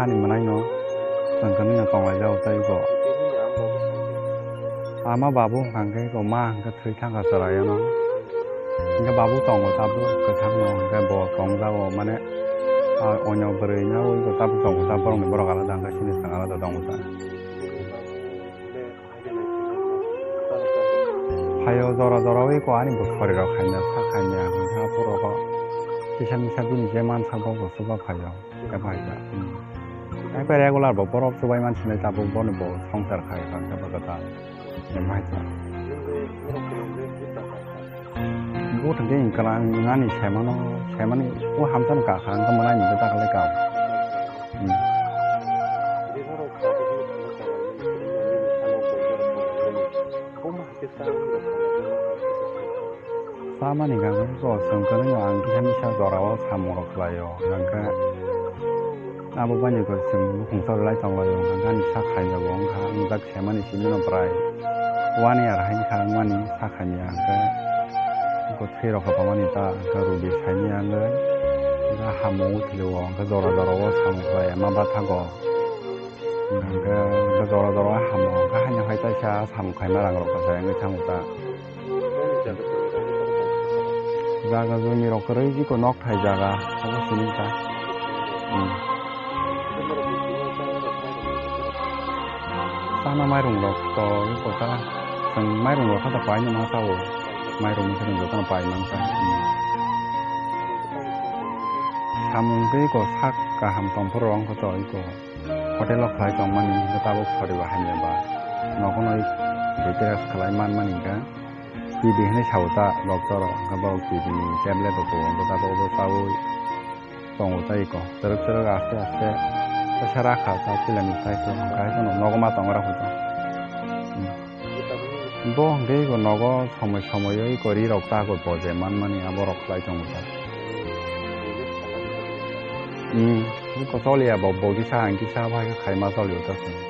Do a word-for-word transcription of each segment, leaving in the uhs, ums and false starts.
Ani mwnaino chwng kwnwino tonglaijao tei bo. Ama babu hwnkha khe bo ma hwnkhe thwi thangkha chwraiyano. Hwnkhe babu tongo tabuk kwthangno hwnkhe bo tongjago mane, ah, onyo bwrwino tabuk tongo ta borokni borok alada hwnkhe chini chwng alada tongo ta. Phaio jora jora wi ko ani bo sorirok khaina sa khaina hwnkhe aphuru kisa misa bini je mansa bo bo chuba phaio. Khe bai kha. Hmm. Ekbar regular bo borok chubai man sinai tabuk bono bo songsar khai kha khe bo kwtal. Khe bai kha. Bo thang khe wngkha ang ani semano, semani o hamsano ka kha, wngkha mwnai ni ta khlai ka. Hmm. Samani gangsa ko chwng kwrwngno ang kisa misa jorao samungrok khlaio, hwnkhe abo baino ko chwng bukhung chorwi lai tonglaio, hwnkhe ani sak khainai bo wngkha, wngjak semani simi no bwrai one year hai wngkha wngmani sak khaimya, hwnkhe ko thwi rok kwbangmani ta, hwnkhe rudi saimya wngwi, hwnkhe hamung uthilio, hwnkhe jora jorao samung khlai ma bathago, hwnkhe jora jorao hamung, hwnkhe haino hai taisa samung khaima rang rok kwchai wngwi thango ta. Jaga jumi rok kwrwi jiko nok thai jaga obo sini ta. Hmm. Sana mairung rok to iko ta. Chwng mairung rok kha ta pai no ma sao. Mairung ni khe jotono pai mang ta. Hmm. Samung tei iko sak kaham tong phuru wng kha to iko. Hotel o khlai tongmani hwnkhe tabuk sori bo hamya ba nogo no retest khlai manmani hwnkhe T V hinwi sao ta doctor o, hwnkhe borok T V ni tablet rok bo hwnkhe tabuk bo chaui tongo tei ko chwrwk chwrwk aste aste teisa rakha ta pilani side o hwnkhe hai phano nogo ma tongo rok hwnkhe. Bo hwnkhe eko nogo somoi somoi o eko ri rok ta eko boje manmani abo rok khlai tongo ta. Hmm, eko choliya bo, bo kisa ang kisa bai khe khaima choliyo ta chwng.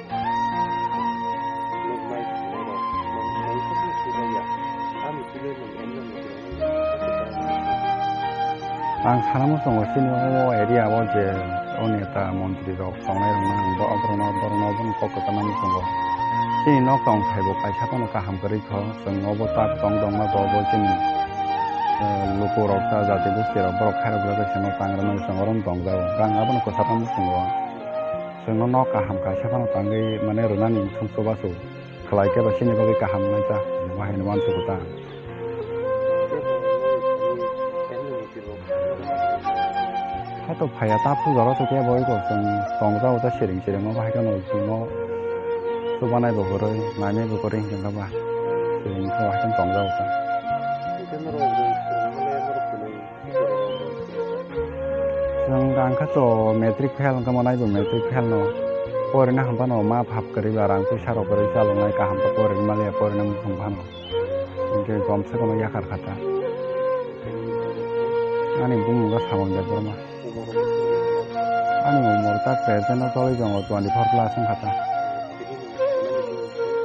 Ang sana muchungo chini o area o je o neta montri rok tongnai rok no ang bo, borok no, borok no obo ni kok kwchama muchungo. Chini nok tong thai bo kaisa phano kaham kwrwi kho, chwng obo tak tong tong ma bo, bo chini, eh, luku rok ta jati gosti rok borok khairok jak bai se nok tang rwmani chwng oro no tong jago. Ang abo no kwchama muchungo chwng no nok kaham kaisa phano tangwi mane rwnani thung chubachu. Khlai khe ba chini bagwi kaham wngnai ta, bo hai hwnwi uansukgo ta. Hato phaiya ta phunjaro se kebo iko chwng tongjago ta siring siring o, bahai kheno chwngno chubanai bo kwrwi, nainai bo kwrwi hinkhe ba siring khe bahai kheno tongjago ta. Chwng ang kha to matric fail wngkha, manai bo matric fail no porina hwnphano ma phap kwrwi ba rang puisa rok kwrwi chaloknai kaham khe porina maliya, porina muchung phano hinkhe gomsa gomsa yakhar kha ta. Ani bumung khe Samung Debbarma. Ani umor ta present o choli tongo twenty four plus wngkha ta.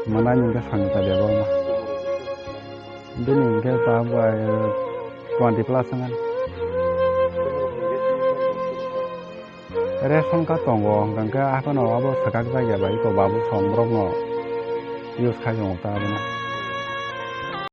Manai ni khe Sanita Debbarma. Bini hwnkhe ta bai twenty plus wngkha. Ration card tongo, hwnkhe haphano abo swkak jak ya bai, eko babu song borokno use khai tongo ta abono.